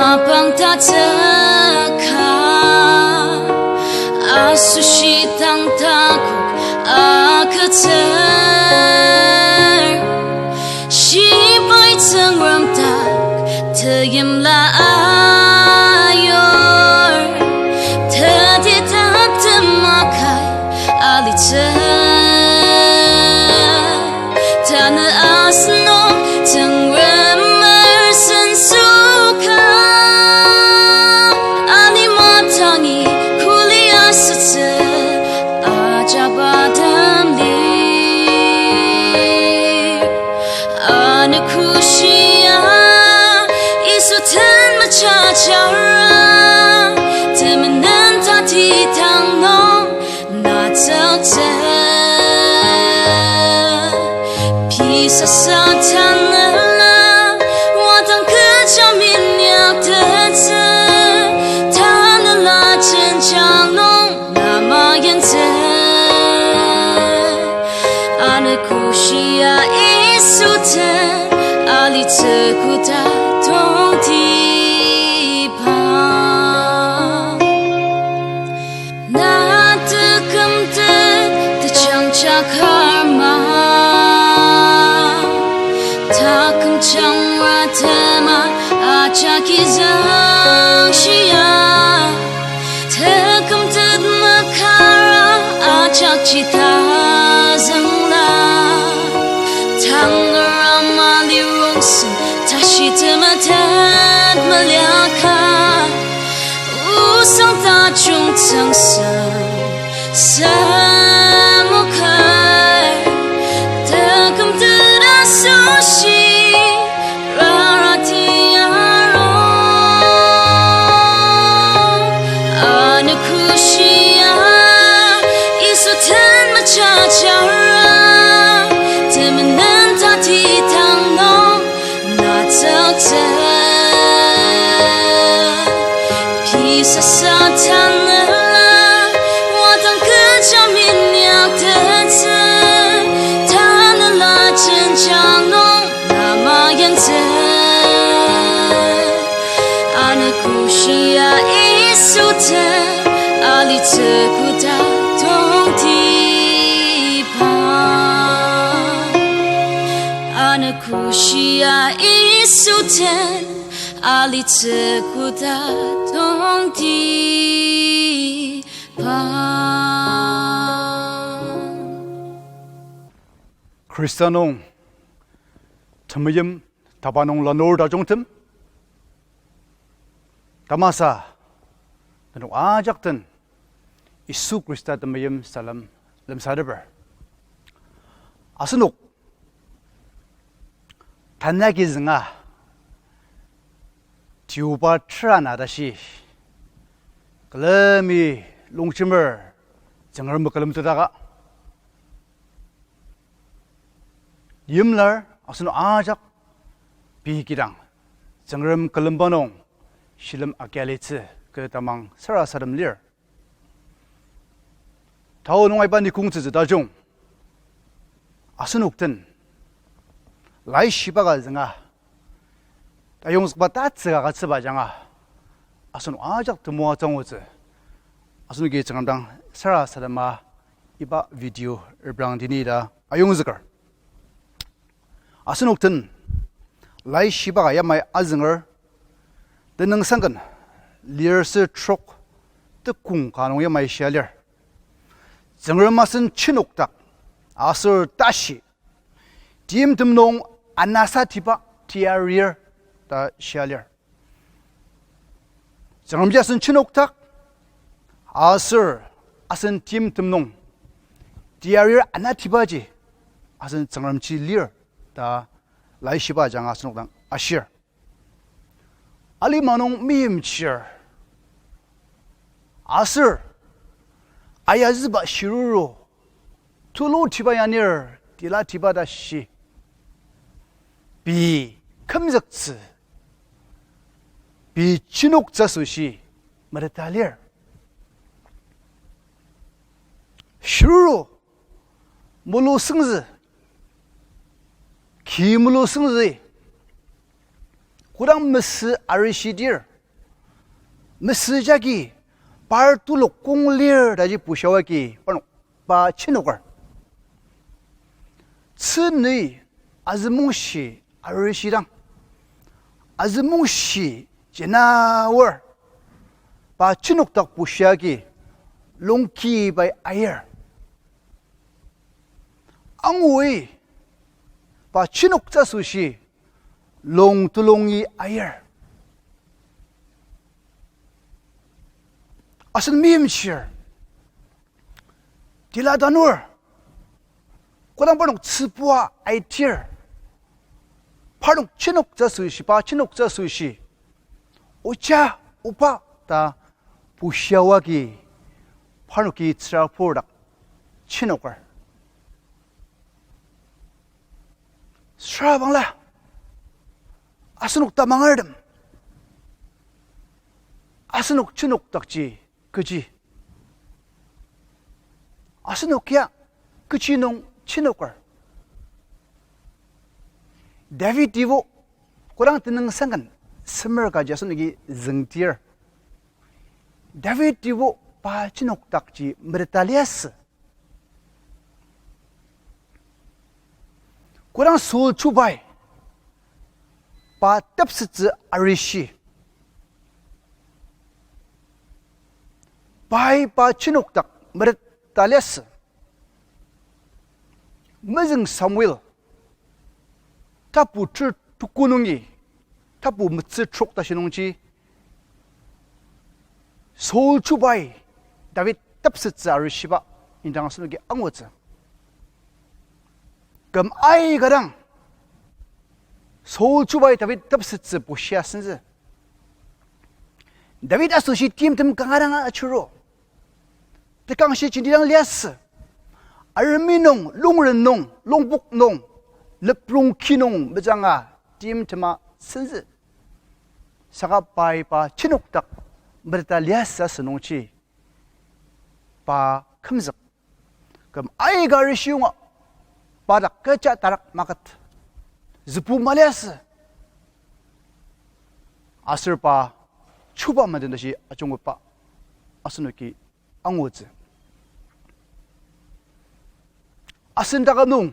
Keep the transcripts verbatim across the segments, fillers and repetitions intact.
Apang tatsüka, asoshi tang takok agütsür. Shibai Tsüngrem dak teimla ayur, teti taptem akai alitsü. Tanü asenok Tsüngremer sensoka, alima tangi kuli asütsü ajaba tem lir. Ano kushia, Yisu den mejajara, temenen tati tang nung na tsüktsü. Pei sasa tanela, wadang kecha minyaktettsü, tanela jenjang nung na mayentsü. Ano kushia Yisu den alitsü koda tongtibang. Na tekümtet tejangja karma, taküm jangra tema ajaki zangshia. Tekümtet makara ajakji tazüngla, tangar ama lirongsen tashi temetet meliaka. Osang tajung tsüngsem semokai, tekümtet asoshi rarati aro. Ano kushia, Yisu den mejajara, temenen tati tang nung na tsüktsü. Pei sasa tanela, wadang kecha minyaktettsü, tanela jenjang nung na mayentsü. Ano kushia Yisu den alitsü koda tongtibang. Ano kushia Yisu den alitsü koda tongtibang. Khrista nung temeim tapa nung lanur tajungtem, tamasa nenok ajak den Yisu Khrista temeim salem lemsateper. Asenok tanü agi zünga, tiuba tera na tashi, külemi longjemer Tsüngrem külemtetaka, yimlar asenok ajak pei kidang Tsüngrem külemba nung shilem agialitsü kü tamang sarasadem lir. Tao nung aiba nikongtsütsü tajung, asenok den laishiba ka zünga, tayongzükba tatsüka agütsüba ajanga, asenok ajak temoatsü angutsü. Asenoki Tsüngrem dang sarasadema iba video reprangdini ta ayongzüker. Asenok den laishiba ka yamai azünger, Tenüngsang ken, lir ser trok, tekong ka nung yamai shia lir. Tsüngrem asen chinokdak, aser tashi, timtem nung anasatiba tiarir ta shia lir. Tsüngremji asen chinokdak, aser asen timtem nung tiarir anatibaji asen Tsüngremji lir ta laishiba ajanga asenok dang ashir. Alima nung meimchir, aser ayazüba shiruru, tulutiba yanir, tilatiba tashi, pei kümzüktsü, pei chinoktsü asoshi meteta lir. Shiruru, mulusüngzü, ki mulusüngzü, kodang mesü arishi dir, mesü jagi par tulok kong lir taji bushia agi parnok pa chinoker. Tzünü azümongshi arishidang, azümongshi jena aor, pa chinokdak bushia agi longki pai ayir. Angui pa chinoktsü asoshi long tulongi ayir. Asen meimchir, tila tanur, kodang parnok tzübua aitir, parnok chinoktsü asoshi, pa chinoktsü asoshi, oja, oba ta bushia agi parnoki tsürabur dak chinoker. Süra bangla, asenok tamangertem, asenok chinokdakji kechi? Asenok ya kechi nung chinoker? David-ibo, kodang tenüngsang ken semer kaji asenoki züngdir, David-ibo pa chinokdakji meteta liasü. Kodang Saul chubai pa tepsettsü arishi, pai pa chinokdak meteta liasü. Mezüng Samuel tapu ter tuku nungi tapu metsü trok tashi nungji, Saul chubai David tepsettsü arishiba indang asenoki angutsü. Küm aika dang Saul chubai David tepsettsü bushia sentsü. David asoshi timtem kanga dang achuru. Tekangshi jenti dang liasü. Aremi nung, lungren nung, longpok nung, leprong ki nung mejanga timtema sentsü. Saka pai pa chinokdak meteta liasü asü nungji, pa kümzük. Küm aika arishi yonga, pa dak kecha tarak maket, zübu maliasü. Aser pa chuba meden tashi ajungketba asenoki angutsü. Asen taka nung,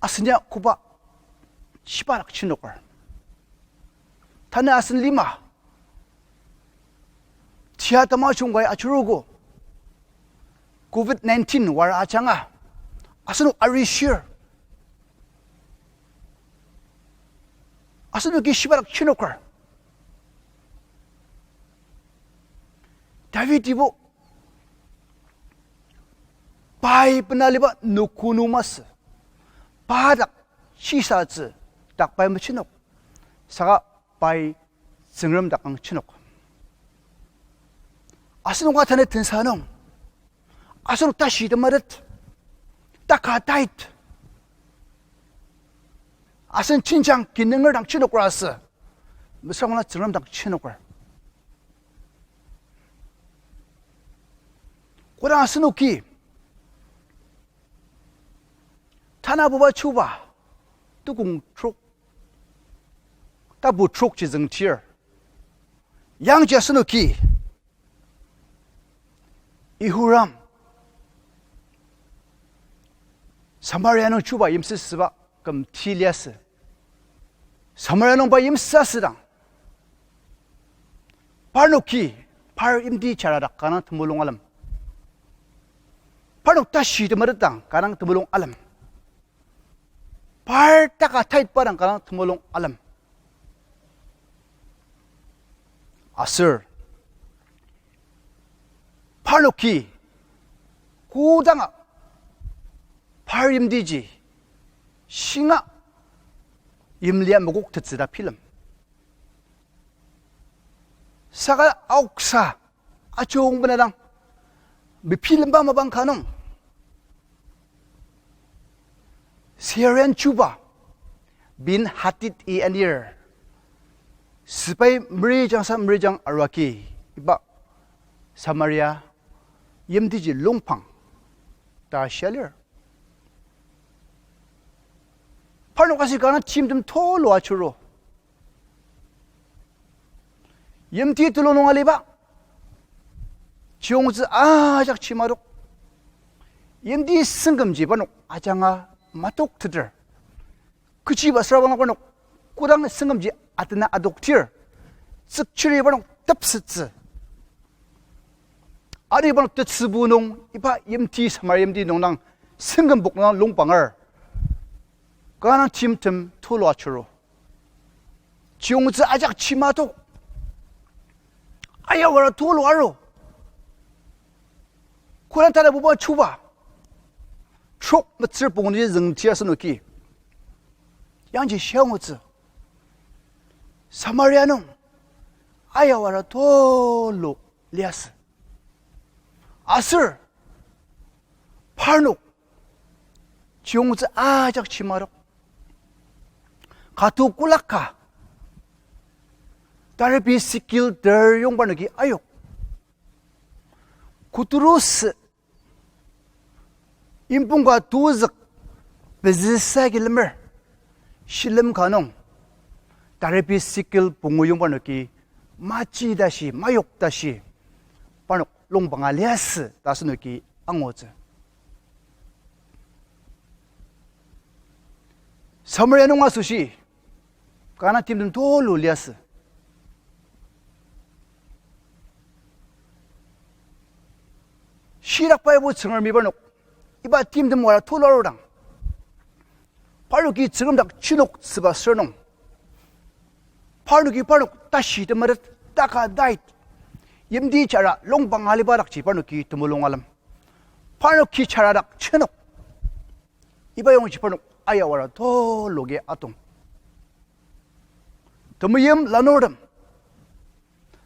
asen ya koba shiba dak chinoker? Tanü asen lima tia tamajung kai ajurugo, covid nineteen war ajanga asenok arishir. Asenoki shiba dak chinoker? David-ibo pai bena aliba nokunu masü, pa dak shisatsü dak pai machinok, saka pai Tsüngrem dak ang chinok. Asenok a tanü tensa nung, asenok tashi tematet, taka tait, asen chinchang kinunger dang chinoker asü, mesüra mala Tsüngrem dang chinoker? Kodang asenoki tanabuba chuba tukong trok, tapu trok ji züngdir, yangji asenoki Ihuram, Samaria nung chuba yimsüsüba küm ti liasü. Samaria nungba yimsüsüdang, parnoki par yimti jaradak kanga temulung alem, parnok tashi tematetdang kanga temulung alem, par taka taitba dang kanga temulung alem. Aser parnoki kodanga par yimtiji shinga yimlia makoktettsü ta bilem. Saka aoksa ajung bena dang mebilemba mapang ka nung, Syrian chuba Ben-Hadad-i anir, sepai merijangsa merijang arua agi, iba Samaria yimtiji longpang ta shia lir. Parnok aser kanga timtem tulu achuru. Yimti tulu nung aliba chiyongtsü ajak chimadok. Yimti sengkümji parnok ajanga matokteter. Kechiba süra bangla parnok kodang sengkümji atena adoktir, tsükchiri parnok tepsettsü. Ani parnok tetsübu nung iba yimti, Samaria yimti nung dang sengkümpok nung longpanger. Kanga timtem tulu achuru. Chiyongtsü ajak chimadok. Ayawara tulu aru. Kodang tanabuba chuba trok metsür pungu nungji züngtir asenoki yangji shia angutsü. Samaria nung ayawara tulu liasü. Aser parnok chiyongtsü ajak chimadok. Katu kolaka taribi sikil ter yong parnoki ayok. Kuturusü impong ka tozük pezüsa ki lemer. Shilem ka nung taribi sikil pungu yong parnoki machi tashi, mayok tashi, parnok longpanga liasü ta asenoki angutsü. Samaria nung asoshi kanga timtem tulu liasü. Shitak Bible Tsüngremi parnok iba timtem wara tulu arudang, parnoki Tsüngrem dak chinoktsüba sür nung, parnoki parnok tashi temetet, taka tait, yimti chara longpang aliba dakji parnoki temulung alem, parnoki chara dak chinok. Iba yongji parnok ayawara tulu agi atong. Temeim lanurtem,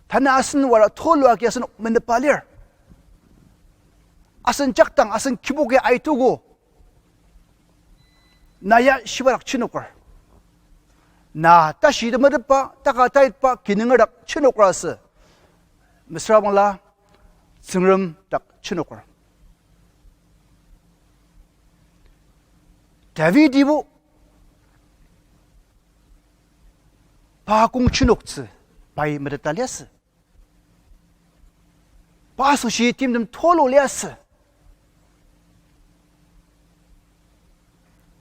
tanü asen wara tulu agi asenok menepa lir. Asen jakdang, asen kibuki aitugu, na ya shiba dak chinoker? Na tashi temetetba, taka taitba kinunger dak chinoker asü? Mesüra bangla Tsüngrem dak chinoker. Davidi bo pa kong chinoktsü pai meteta liasü. Pa asoshi timtem tulu liasü.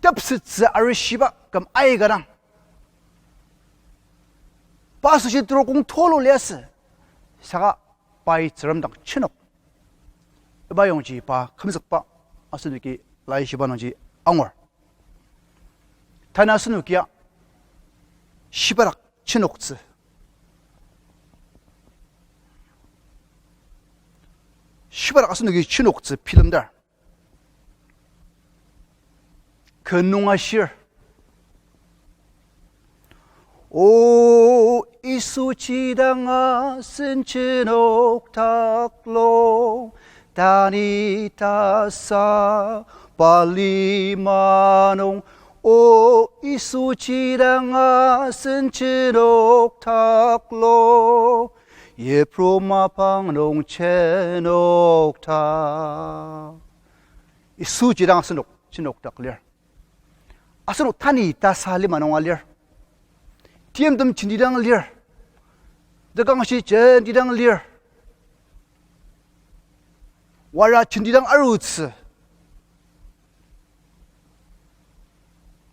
Tepsettsü arishiba küm aika dang, pa asoshi turu kong tulu liasü. Saka pai Tsüngrem dang chinok. Iba yongji pa kümzükba asenoki laishiba nungji angur. Tanü asenokia shiba dak chinoktsü, shiba dak asenoki chinoktsü bilemdar. Ken nung ashir. O Yisuji dang asen chinokdak lung, tanü tasa pa lima nung. O Yisuji dang asen chinokdak lung, yipru mapang nung chinokdak. Yisuji dang asenok chinokdak lir. Asenok tanü tasa lima nunga lir. Timtem jenti dang lir. Tekangshi jenti dang lir. Wara jenti dang arutsü.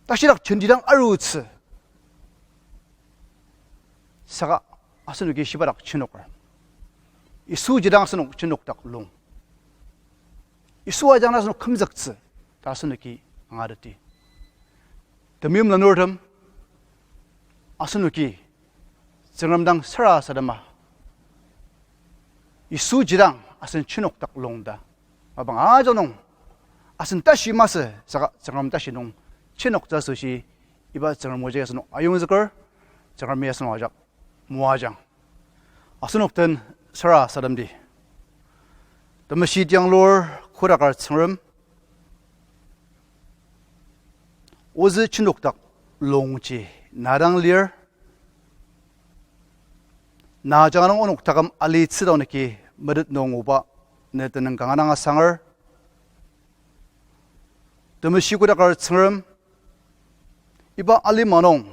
Tashidak jenti dang arutsü. Saka asenoki shiba dak chinoker. Yisuji dang asenok chinokdak lung, Yisu ajanga asenok kümzüktsü ta asenoki angateti. Temeim lanurtem, asenoki Tsüngrem dang sarasadema, Yisuji dang asen chinokdak lung ta mapang ajak nung asen tashi masü, saka Tsüngrem tashi nung chinoktsü asoshi iba Tsüngrem oji asenok ayongzüker. Tsüngremi asenok ajak moajang. Asenok den sarasademdi. Temeshi tianglur kodaker Tsüngrem, ozü chinokdak lungji na dang lir. Na ajanga nung onok taküm alitsü dang nenoki metet nung oba, ne tenüng kanga dang asanger. Temeshi kodaker Tsüngrem, iba alima nung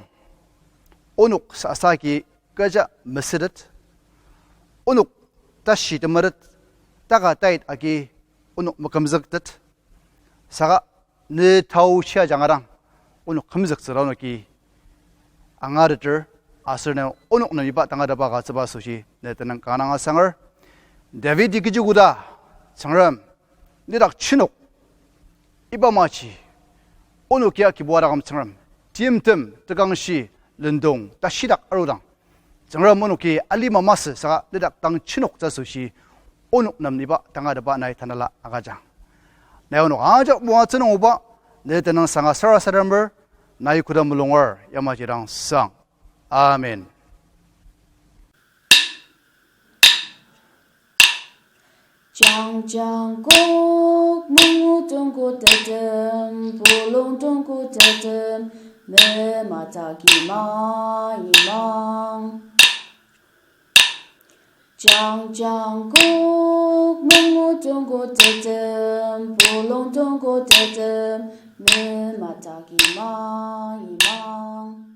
onok sasaki kecha mesütet, onok tashi temetet, taka tait agi onok mekümzüktet. Saka ne tao shia jangadang, onok kümzüktsüla onoki angateter, aser ne onok nem iba tangatetba agütsüba asoshi ne tenüng kanga dang asanger. David-i kechi koda, Tsüngrem, nedak chinok, iba maji, onoki ya Kibuba taküm Tsüngrem, timtem, tekangshi, lendong, tashidak arudang, Tsüngrem onoki alima masü saka nedak dang chinoktsü asoshi onok nem iba tangatetba nai tanela agüjang. Nai onok ajak moatsü nungoba, ne tenüng sanga sarasademer, nai koda mulunger, yamaji dang sang. Amen. Jangjang kok mungudong kotetem, pulungdong kotetem, mematagi ma imang. Jangjang kok mungudong kotetem, pulungdong kotetem, mematagi ma imang.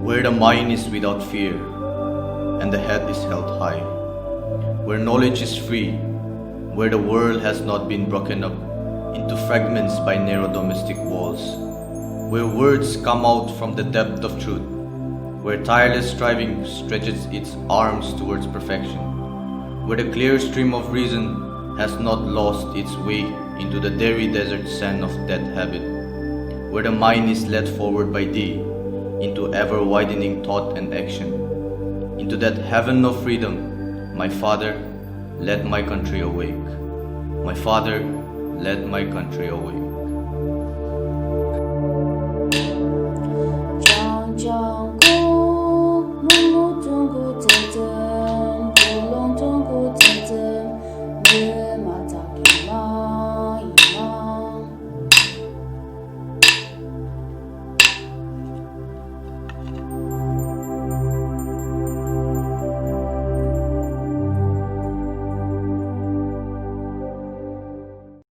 Where the mind is without fear, and the head is held high, where knowledge is free, where the world has not been broken up into fragments by narrow domestic walls, where words come out from the depth of truth, where tireless striving stretches its arms towards perfection, where the clear stream of reason has not lost its way into the dreary desert sand of dead habit, where the mind is led forward by thee into ever-widening thought and action, into that heaven of freedom, my Father, let my country awake. My Father, let my country awake.